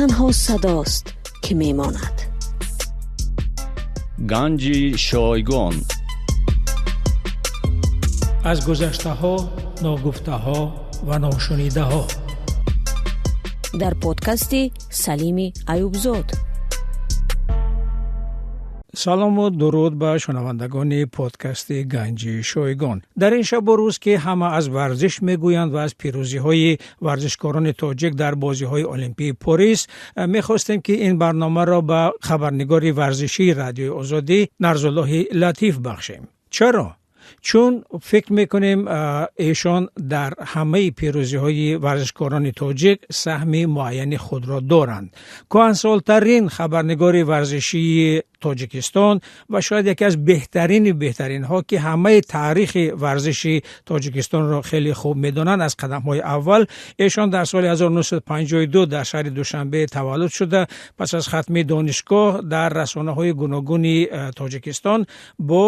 Танҳо садост, ки мемонад. Ганҷи шойгон. Аз гузаштаҳо, ногуфтаҳо ва ношунидаҳо. Дар подкасти Салими Аюбзод. Салому дуруд ба шунавандагони подкасти Ганҷи шойгон. Дар ин шабу рӯз, ки ҳама аз варзиш мегӯянд ва аз пирӯзиҳои варзишкорони тоҷик дар бозиҳои Олимпии Порис, мехостем, ки ин барномаро ба хабарнигори варзишии Радиои Озодӣ Нарзуллоҳи Латиф бахшем. Чаро? Чун фикр мекунем, эшон дар ҳамаи пирӯзиҳои варзишкорони тоҷик саҳми муайяни худро доранд. Кӯҳансолтарин хабарнигори варзишии Тоҷикистон ва шояд яке аз беҳтарини беҳтаринҳо, ки ҳамаи таърихи варзиши Тоҷикистонро хеле хуб медонанд аз қадамҳои аввал. Эшон дар соли 1952 дар шаҳри Душанбе таваллуд шуда, пас аз хатми донишгоҳ дар расонаҳои гуногуни Тоҷикистон бо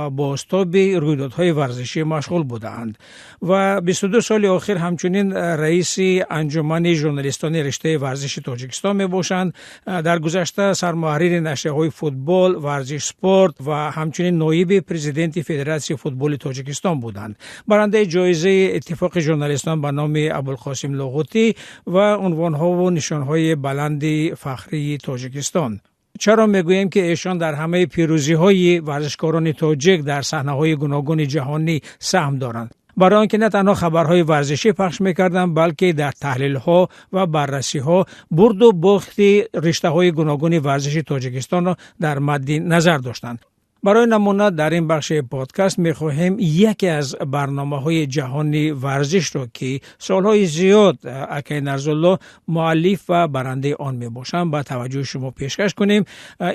бозтоби рӯйдодҳои варзишӣ машғул будаанд ва 22 соли охир ҳамчунин раиси Анҷумани журналистони риштаи варзиши Тоҷикистон мебошанд. Дар гузашта сармуҳаррири нашрияҳои футбол, варзиш, спорт ва ҳамчунин ноиби президенти Федератсияи футболи Тоҷикистон буданд. Барандаи ҷоизаи Иттифоқи журналистон ба номи Абулқосим Лоҳутӣ ва унвонҳову нишонҳои баланди фахрии Тоҷикистон. Чаро мегӯем, ки эшон дар ҳамаи пирӯзиҳои варзишкорони тоҷик дар саҳнаҳои гуногуни ҷаҳонӣ саҳм доранд? Барои он ки на танҳо хабарҳои варзишӣ пахш мекарданд, балки дар таҳлилҳо ва баррасиҳо бурду бохти риштаҳои гуногуни варзиши Тоҷикистонро дар мадди назар доштанд. Барои намуна, дар ин бахши подкаст мехоҳем яке аз барномаҳои ҷаҳони варзишро, ки солҳои зиёд акай Нарзулло муаллиф ва барандаи он мебошанд, ба таваҷҷӯҳи шумо пешкаш кунем.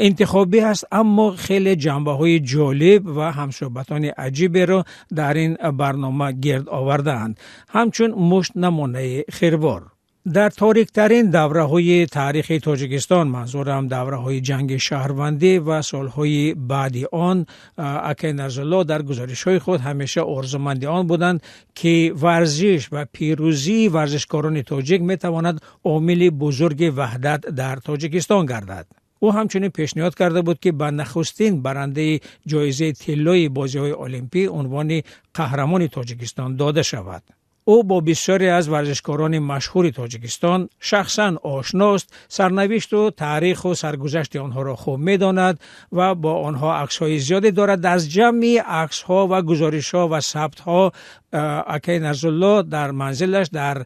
Интихобӣ ҳаст, аммо хеле ҷанбаҳои ҷолиб ва ҳамсӯҳбатони аҷиберо дар ин барнома гирд овардаанд, ҳамчун мушт намунаи хирвор. Дар ториктарин давраҳои таърихи Тоҷикистон, манзурам давраҳои ҷанги шаҳрвандӣ ва солҳои баъди он, акай Нарзулло дар гузоришҳои худ ҳамеша орзуманди он буданд, ки варзиш ва пирӯзии варзишкорони тоҷик метавонад омили бузурги ваҳдат дар Тоҷикистон гардад. Ӯ ҳамчунин пешниҳод карда буд, ки ба нахустин барандаи ҷоизаи тиллои бозиҳои олимпӣ унвони қаҳрамони Тоҷикистон дода шавад. Ӯ бо бисёре аз варзишкорони машҳури Тоҷикистон шахсан ошност, сарнавишту таъриху саргузашти онҳоро хуб медонад ва бо онҳо аксҳои зиёде дорад. Аз ҷамъи аксҳо ва гузоришҳо ва сабтҳо акай Нарзулло дар манзилаш дар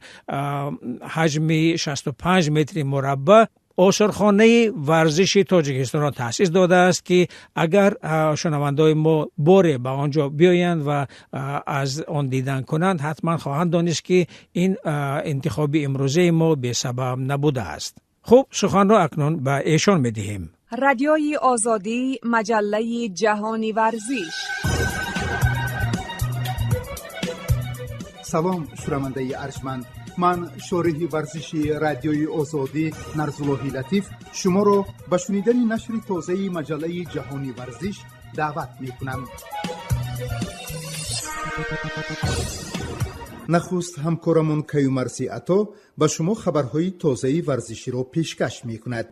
ҳаҷми 65 метри мураббаъ осорхонаи варзиши Тоҷикистонро таъсис додааст, ки агар шунавандаои мо боре ба он ҷо биёянд ва аз он дидан кунанд, ҳатман хоҳанд донист, ки ин интихоби имрӯзаи мо бесабаб набудааст. Хуб, суханро акнун ба эшон медиҳем. Радиои Озодӣ, маҷаллаи ҷаҳони варзиш. Салом, шунавандаи арҷманд. Ман, шореҳи варзиши Радиои Озодӣ Нарзуллоҳи Латиф, шуморо ба шунидани нашри тозаи маҷаллаи ҷаҳони варзиш даъват мекунам. Нахуст ҳамкорамон Каюмарси Ато ба шумо хабарҳои тозаи варзиширо пешкаш мекунад.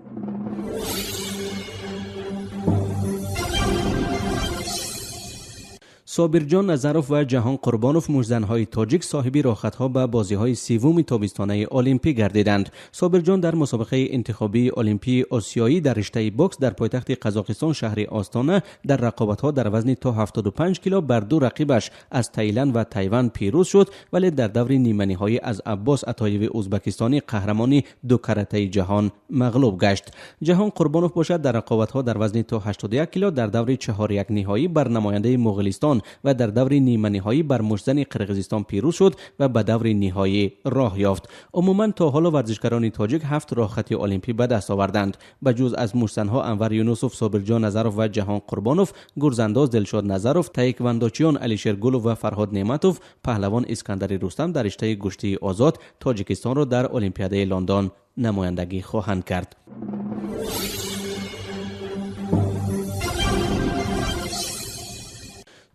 Собирҷон Назаров ва Ҷаҳон Қурбонов, муштзанҳои тоҷик, соҳиби роҳхатҳо ба бозиҳои севуми тобистонаи олимпӣ гардиданд. Собирҷон дар мусобиқаи интихобии олимпии осиёӣ дар риштаи бокс дар пойтахти Қазоқистон, шаҳри Остона, дар рақобатҳо дар вазни то 75 кило бар ду рақибаш аз Таиланд ва Тайван пирӯз шуд, вале дар даври ниманиҳоӣ аз Аббос Атоеви узбакистонӣ, қаҳрамони дукаратаи ҷаҳон, мағлуб гашт. Ҷаҳон Қурбонов бошад, дар рақобатҳо дар вазни то 81 кило дар даври чаҳорякниҳоӣ бар намояндаи Муғулистон ва дар даври ниманиҳоӣ бар муштзани Қирғизистон пирӯз шуд ва ба даври ниҳоӣ роҳ ёфт. Умуман, то ҳоло варзишгарони тоҷик ҳафт роҳхати олимпӣ ба даст оварданд. Ба ҷуз аз муштзанҳо Анвар Юнусов, Собирҷон Назаров ва Ҷаҳон Қурбонов, гурзандоз Дилшод Назаров, таеквандочиён Алишер Гулов ва Фарҳод Неъматов, паҳлавон Искандари Рустам дар риштаи гӯштии озод Тоҷикистонро дар Олимпиадаи Лондон намояндагӣ хоҳанд кард.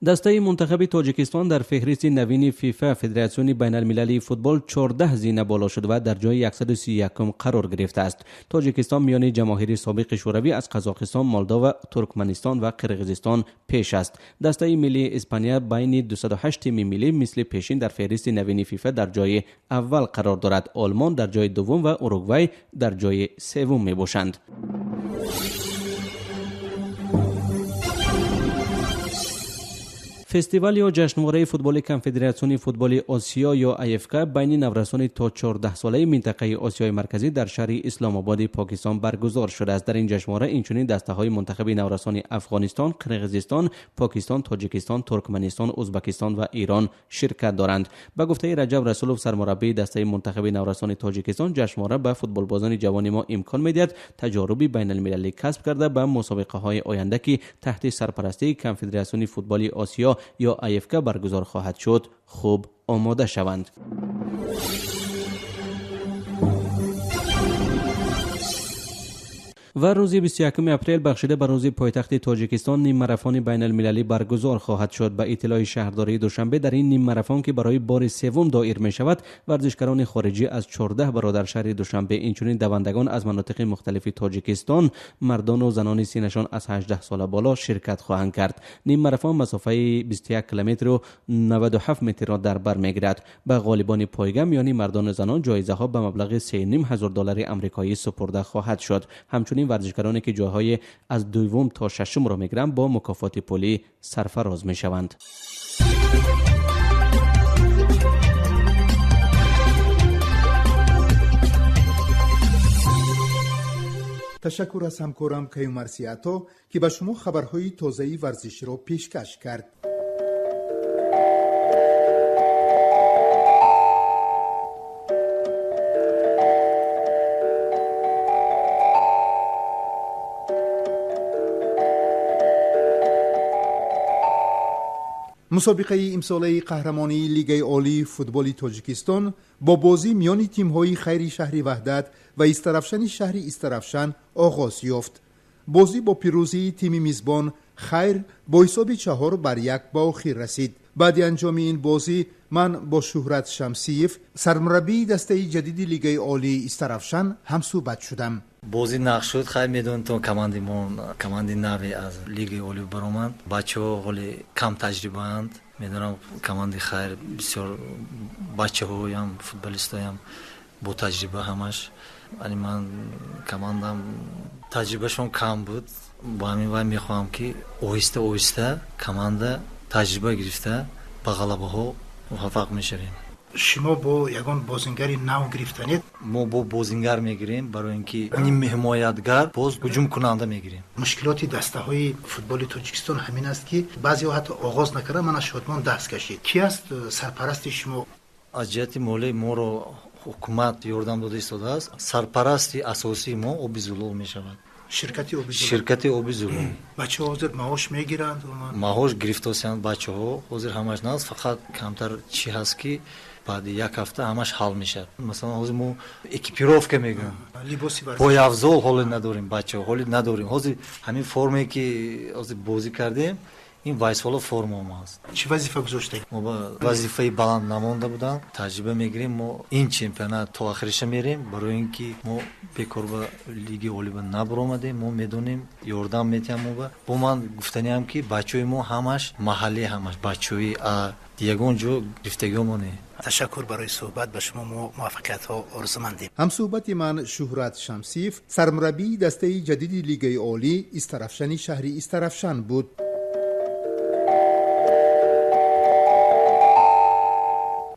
Дастаи мунтахаби Тоҷикистон дар феҳристи навини ФИФА, Федератсиони байналмилалии футбол, 14 зина боло шуд ва дар ҷои 131 қарор гирифтааст. Тоҷикистон миёни ҷамоҳири собиқи Шӯравӣ аз Қазоқистон, Молдова, Туркманистон ва Қирғизистон пеш аст. Дастаи миллии Испания байни 208 тими миллӣ мисли пешин дар феҳристи навини ФИФА дар ҷои аввал қарор дорад. Олмон дар ҷои дуввум ва Уругвай дар ҷои севум мебошанд. Фестивал ё ҷашнвораи футболи Конфедератсиони футболи Осиё ё АФК байни наврасони то 14-солаи минтақаи Осиёи Марказӣ дар шаҳри Исломободи Покистон баргузор шудааст. Дар ин ҷашнвора инчунин дастаҳои мунтахаби наврасони Афғонистон, Қирғизистон, Покистон, Тоҷикистон, Туркманистон, Узбакистон ва Ирон ширкат доранд. Ба гуфтаи Раҷаб Расулов, сармураббии дастаи мунтахаби наврасони Тоҷикистон, ҷашнвора ба футболбозони ҷавони мо имкон медиҳад таҷоруби байналмилалӣ касб карда ба мусобиқаҳои оянда, ки таҳти сарпарастии Конфедератсиони футболи Осиё ё АФК баргузор хоҳад шуд, хуб омода шаванд. Ва рӯзи 21 апрел бахшида ба рӯзи пойтахти Тоҷикистон ниммарафони байналмилалӣ баргузор хоҳад шуд. Ба иттилои шаҳрдории Душанбе, дар ин ниммарафон, ки барои бори севум доир мешавад, варзишгарони хориҷӣ аз 14 бародаршаҳри Душанбе, инчунин давандагон аз манотиқи мухталифи Тоҷикистон, мардону занони синнашон аз 18 сола боло ширкат хоҳанд кард. Ниммарафон масофаи 21 километру 97 метрро дар бар мегирад. Ба ғолибони пойга миёни мардону занон ҷоизаҳо ба маблағи 3,5 ҳазор доллари амрикоӣ супурда хоҳад шуд. Ҳамчунин варзишгароне, ки ҷойҳои аз дуввум то шашумро мегиранд, бо мукофоти пулӣ сарфароз мешаванд. Ташаккур аз ҳамкорам Каюмарси Ато, ки ба шумо хабарҳои тозаи варзиширо пешкаш кард. Мусобиқаи имсолаи қаҳрамонии Лигаи олии футболи Тоҷикистон бо бозӣ миёни тимҳои Хайри шаҳри Ваҳдат ва Истарафшани шаҳри Истарафшан оғоз ёфт. Бозӣ бо пирӯзии тими мизбон Хайр бо ҳисоби 4-1 ба охир расид. Баъди анҷоми ин бозӣ ман бо Шӯҳрат Шамсиев, сармураббии дастаи ҷадиди Лигаи олии Истарафшан, ҳамсӯҳбат шудам. Бозӣ нағз шуд. Хайр, медонитон, команди мо команди нави аз Лигаи олӣ баромад, бачаҳо ҳоли кам таҷрибаанд. Медонам, команди Хайр бисёр бачаҳоям, футболистоям бо таҷриба ҳамаш. Ани ман командам таҷрибашон кам буд. Бо ҳамин вай мехоҳам, ки оҳиста оҳиста команда таҷриба гирифта, ба ғалабаҳо муваффақ мешавем. Шумо бо ягон бозингари нав гирифтанед? Мо бо бозингар мегирем, барои ин ки нимҳимоятгар, боз ҳуҷумкунанда мегирем. Мушкилоти дастаҳои футболи Тоҷикистон ҳамин аст, ки баъзеҳо ҳатто оғоз накарда, мана, Шодмон даст кашид. Ки аст сарпарасти шумо? Аз ҷиҳати молӣ моро ҳукумат ёрдам дода истодааст. Сарпарасти асосии мо Оби Зулол мешавад. Ширкати Оби? Ширкати Оби Зулол. Бачаҳо ҳозир маош мегиранд? Маош гирифтосиянд бачаҳо, ҳозир ҳамаш наст, фақат камтар чӣ ҳаст, ки баъди як ҳафта ҳамаш ҳал мешавад. Масалан, ҳозир мо экипировка мегӯям, пойафзол ҳоле надорем, бачаҳо ҳоле надорем. Ҳозир ҳамин форме, ки ҳозир бозӣ кардем, ин вайсола формаом аст. Чӣ вазифа гузоштед? Мо ба вазифаи баланд намонда будам, таҷриба мегирем. Мо ин чемпионат то охириша мерем, барои ин ки мо бекор ба Лиги олиба набаромадем. Мо медонем, ёрдам метиҳам мо ба бо ман гуфтаниам, ки бачаҳои мо ҳамаш маҳаллӣ, ҳамаш бачаҳои ягон ҷо гирифтагиҳомо не. Ташаккур барои суҳбат. Ба шумо мо муваффақиятҳо орзумандем. Ҳамсӯҳбати ман Шӯҳрат Шамсиев, сармураббии дастаи ҷадиди Лигаи олӣ Истарафшани шаҳри Истарафшан буд.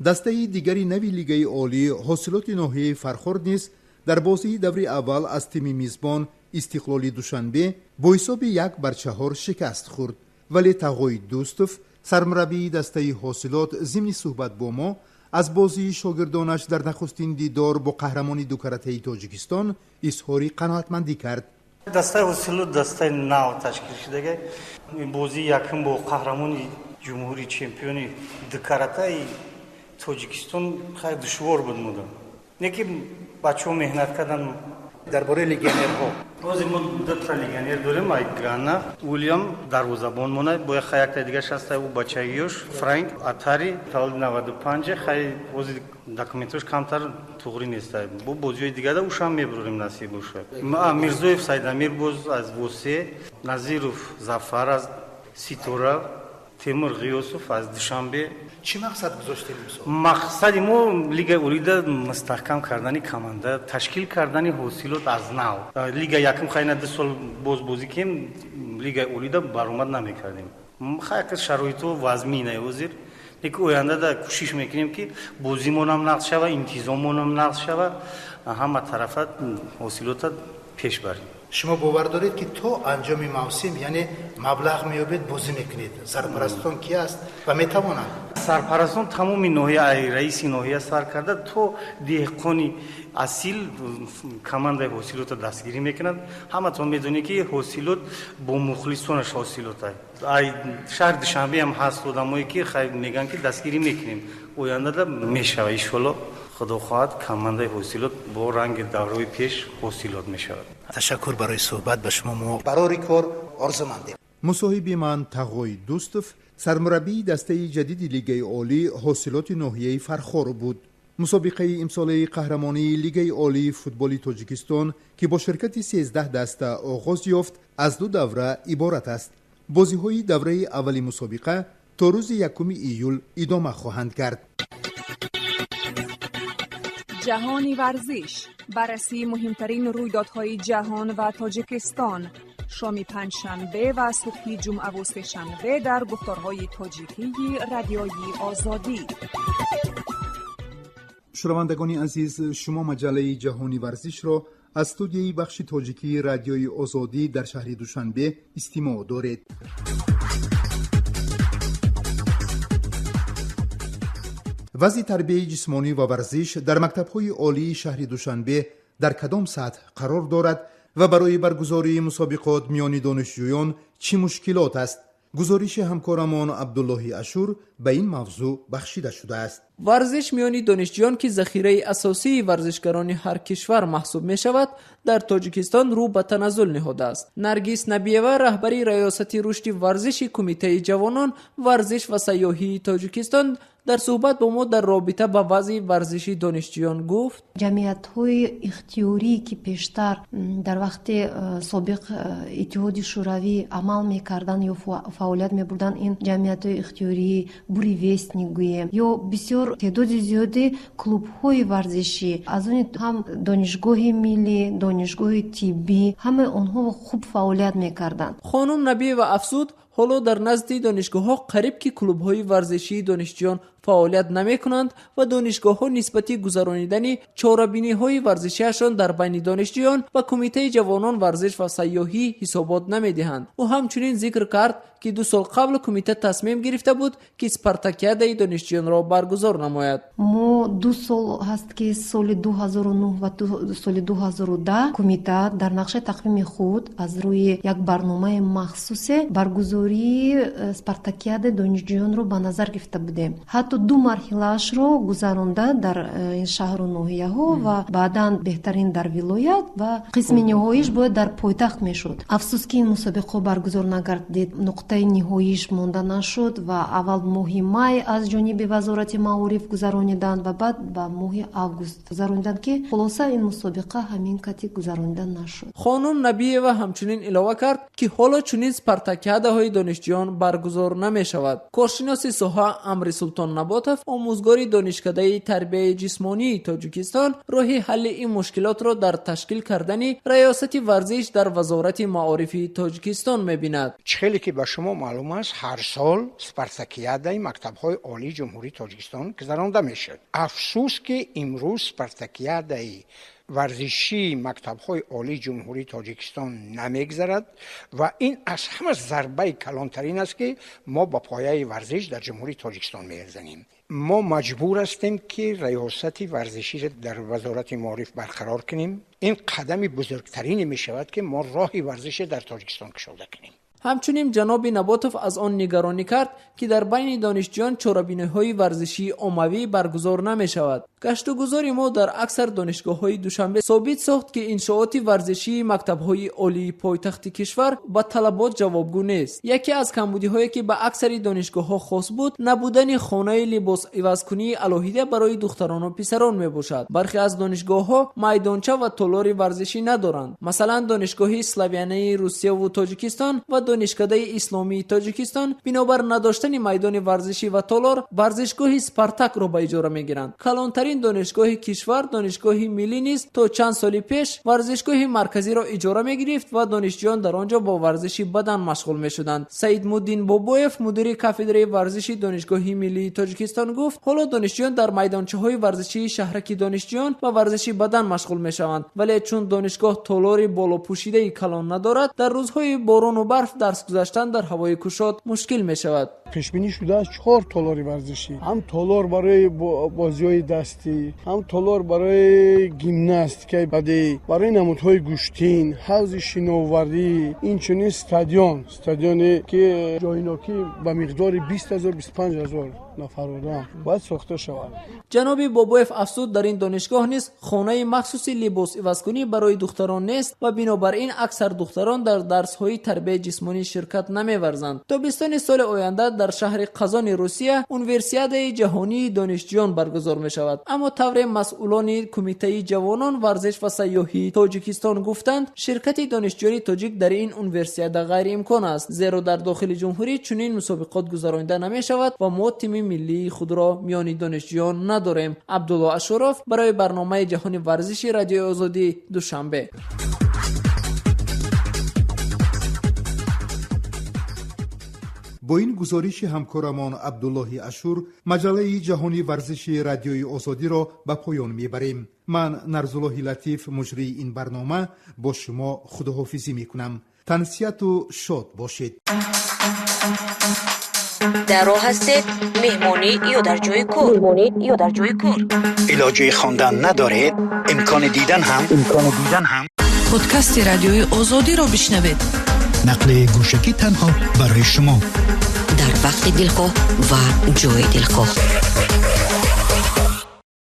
Дастаи дигари нави Лигаи олӣ, Ҳосилоти ноҳияи Фархор низ дар бозии даври аввал аз тими мизбон Истиқлоли Душанбе бо ҳисоби 1-4 шикаст хӯрд. Вале Тағои Дӯстов, сармураббии дастаи Ҳосилот, зимни суҳбат бо мо аз бозии шогирдонаш дар нахустин дидор бо қаҳрамони дукаратаи Тоҷикистон изҳори қаноатмандӣ кард. Дастаи Ҳосилот дастаи нав ташкил шудага. Бозии якум бо қаҳрамони ҷумҳури, чемпиони дукаратаи Тоҷикистон хеле душвор буд мудам, не ки бачаҳо меҳнат карданд. Дар бораи легионерҳо. Ҳозир мо дута легионер дорем, ай Гана, Уильям дарвозабон монай, бо хай якта дигаш ҳаста, ӯ бачаи ёш, Франк Атари, таваллуди 95, хай ҳозир документош камтар туғрӣ нест. Бо бозиҳои дигара ушам мебурем, насиб бошад. Мирзоев Сайдамир боз аз Восе, Назиров Зафар аз Ситора, Темур Ғиёсов аз Душанбе. Чӣ мақсад гузоштем имсол? Мақсади мо лигаи олида мустаҳкам кардани команда, ташкил кардани ҳосилот аз нав. Лига якум хайна 2 сол боз бозӣ кем, лигаи олида баромад намекардем. Хай шароитҳо вазминае ҳозир. Лекин ояндада кӯшиш мекунем, ки бозимонам нақз шава, интизомонам нақз шава, ҳама тарафа ҳосилота пеш барем. Шумо бовар доред, ки то анҷоми мавсим, яъне маблағ меёбед, бозӣ мекунед? Сарпарастон ки аст ва метавонанд? Сарпарастон тамоми ноҳия, ай раиси ноҳия сар карда то деҳқони асил командаи ҳосилотро дастгирӣ мекунад. Ҳаматон медонед, ки ҳосилот бо мухлисонаш ҳосилот. Ай шаҳри Душанбе ҳам ҳаст одамое, ки хай мегӯянд, ки дастгирӣ мекунем. Ояндада мешава, иншоалло, худо хоҳад, командаи ҳосилот бо ранги давраи пеш ҳосилот мешавад. Ташаккур барои суҳбат ба шумо, мо барори кор орзумандем. Мусоҳиби ман Тағои Дӯстов, сармураббии дастаи ҷадиди лигаи олӣ ҳосилоти ноҳияи Фархор буд. Мусобиқаи имсолаи қаҳрамонии лигаи олии футболи Тоҷикистон, ки бо ширкати 13 даста оғоз ёфт, аз ду давра иборат аст. Бозиҳои давраи аввали мусобиқа то рӯзи 1 июл идома хоҳанд кард. Ҷаҳони варзиш, баррасии муҳимтарин рӯйдодҳои ҷаҳон ва Тоҷикистон, шоми панҷшанбе ва субҳи ҷумъаву сешанбе дар гуфторҳои тоҷикии Радиои Озодӣ. Шунавандагони азиз, шумо маҷаллаи ҷаҳони варзишро аз студияи бахши тоҷикии Радиои Озодӣ дар шаҳри Душанбе истимоъ доред. Вазъи тарбияи ҷисмонӣ ва варзиш дар мактабҳои олии шаҳри Душанбе дар кадом сатҳ қарор дорад ва барои баргузории мусобиқот миёни донишҷӯён чӣ мушкилот аст? Гузориши ҳамкорамон Абдуллоҳи Ашур ба ин мавзӯъ бахшида шудааст. Варзиш миёни донишҷӯён, ки захираи асосии варзишгарони ҳар кишвар маҳсуб мешавад, дар Тоҷикистон рӯ ба таназзул ниҳодааст. Наргиз Набиева, раҳбари раёсати рушди варзиши Кумитаи ҷавонон, варзиш ва сайёҳии Тоҷикистон, дар суҳбат бо мо дар робита ба вазъи варзиши донишҷӯён гуфт: Ҷамъиятҳои ихтиёрӣ, ки пештар дар вақти собиқ Иттиҳоди Шӯравӣ амал мекарданд ё фаъолият мебурданд, ин ҷамъиятҳои ихтиёрии Буревестник гӯем ё бисёр теъдоди зиёди клубҳои варзишӣ, аз они ҳам Донишгоҳи миллӣ, Донишгоҳи тиббӣ, ҳамаи онҳо хуб фаъолият мекарданд. Хонум Набиева афзуд, ҳоло дар назди донишгоҳҳо қариб ки клубҳои варзишии донишҷӯён фаъолият намекунанд ва донишгоҳҳо нисбати гузаронидани чорабиниҳои варзишиашон дар байни донишҷӯён ба Кумитаи ҷавонон, варзиш ва сайёҳӣ ҳисобот намедиҳанд. Ӯ ҳамчунин зикр кард, ки 2 сол қабл кумита тасмим гирифта буд, ки спартакиадаи донишҷӯёнро баргузор намояд. Мо 2 сол ҳаст, ки соли 2009 ва соли 2010 кумита дар нақшаи тақвими худ аз рӯи як барномаи махсусе баргузории спартакиадаи донишҷӯёнро ба назар гирифта будем. Ҳатто 2 марҳилаашро гузаронда дар ин шаҳру ноҳияҳо ва баъдан беҳтарин дар вилоят ва қисми ниҳоиш бояд дар пойтахт мешуд. Афсӯс, ки ин мусобиқаҳо баргузор нагардид, нуқтаи ниҳоиш монда нашуд ва аввал моҳи май аз ҷониби Вазорати маориф гузарониданд ва баъд ба моҳи август гузарониданд, ки хулоса ин мусобиқа ҳамин кати гузаронида нашуд. Хонум Набиева ҳамчунин илова кард, ки ҳоло чунин спартакиадаҳои донишҷӯён баргузор намешавад. Коршиноси соҳа Амри Султон Наботов, омӯзгори Донишкадаи тарбияи ҷисмонии Тоҷикистон, роҳи ҳалли ин мушкилотро дар ташкил кардани раёсати варзиш дар Вазорати маорифи Тоҷикистон мебинад. Чӣ хеле ки ба шумо маълум аст, ҳар сол спартакиадаи мактабҳои олии Ҷумҳурии Тоҷикистон гузаронда мешуд. Афсӯс, ки имрӯз спартакиадаи варзишии мактабҳои олии Ҷумҳурии Тоҷикистон намегзарад ва ин аз ҳама зарбаи калонтарин аст, ки мо ба пояи варзиш дар Ҷумҳурии Тоҷикистон мезанем. Мо маҷбур ҳастем, ки раёсати варзиширо дар Вазорати маориф барқарор кунем. Ин қадами бузургтарине мешавад, ки мо роҳи варзише дар Тоҷикистон кушода кунем. Ҳамчунин ҷаноби Наботов аз он нигаронӣ кард, ки дар байни донишҷӯён чорабиниҳои варзишии оммавӣ баргузор намешавад. Гаштугузори мо дар аксар донишгоҳҳои Душанбе собит сохт, ки иншооти варзишии мактабҳои олии пойтахти кишвар ба талабот ҷавобгӯ нест. Яке аз камбудиҳое, ки ба аксари донишгоҳҳо хос буд, набудани хонаи либосивазкунии алоҳида барои духтарону писарон мебошад. Бархе аз донишгоҳҳо майдонча ва толори варзишӣ надоранд. Масалан, Донишгоҳи Славянаи Русияву Тоҷикистон ва Донишкадаи Исломии Тоҷикистон бинобар надоштани майдони варзишӣ ва толор варзишгоҳи Спартакро ба иҷора мегиранд. Калонтарин донишгоҳи кишвар, Донишгоҳи миллӣ низ то чанд соли пеш варзишгоҳи марказиро иҷора мегирифт ва донишҷӯён дар он ҷо бо варзиши бадан машғул мешуданд. Саидмуддин Бобоев, мудири кафедраи варзиши Донишгоҳи миллии Тоҷикистон, гуфт, ҳоло донишҷӯён дар майдончаҳои варзишии шаҳраки донишҷӯён ба варзиши бадан машғул мешаванд, вале чун донишгоҳ толори болопӯшидаи калон надорад, дар рӯзҳои борону барф дарс гузаштан дар ҳавои кушод мушкил мешавад. Пешбинӣ шудааст 4 толори варзишӣ, ҳам толор барои бозиҳои дастӣ, ҳам толор барои гимнастикаи бадеӣ, барои намудҳои гӯштин, ҳавзи шиноварӣ, инчунин стадионе ки ҷойнокӣ ба миқдори 20 000, 25 000 нафар одам бояд сохта шавад. Ҷаноби Бобоев афзуд, дар ин донишгоҳ низ хонаи махсуси либосивазкунӣ барои духтарон нест ва бинобар ин аксар духтарон дар дарсҳои тарбияи ҷисмонӣ ширкат намеварзанд. Тобистони соли оянда дар шаҳри Қазони Русия Универсиадаи ҷаҳонии донишҷӯён баргузор мешавад. Аммо тавре масъулони Кумитаи ҷавонон, варзиш ва сайёҳии Тоҷикистон гуфтанд, ширкати донишҷӯёни тоҷик дар ин универсиада ғайриимкон аст, зеро дар дохили ҷумҳурӣ чунин мусобиқот гузаронида намешавад ва мо тими миллии худро миёни донишҷӯён надорем. Абдулло Ашуров барои барномаи ҷаҳони варзиши Радиои Озодӣ, Душанбе. Бо ин гузориши ҳамкорамон Абдуллоҳи Ашур маҷаллаи ҷаҳони варзиши Радиои Озодиро ба поён мебарем. Ман, Нарзуллоҳи Латиф, муҷрии ин барнома, бо шумо худоҳофизӣ мекунам. Тансиҳату шод бошед. Дар роҳ ҳастед, меҳмонӣ ё дар ҷои кор, меҳмонӣ ё дар ҷои кор, илоҷи хондан надоред, имкони дидан ҳам, имкони дидан ҳам. Подкасти Радиои Озодиро бишнавед. Нақли гӯшакӣ танҳо барои шумо. Дар вақти дилхоҳ ва ҷои дилхоҳ.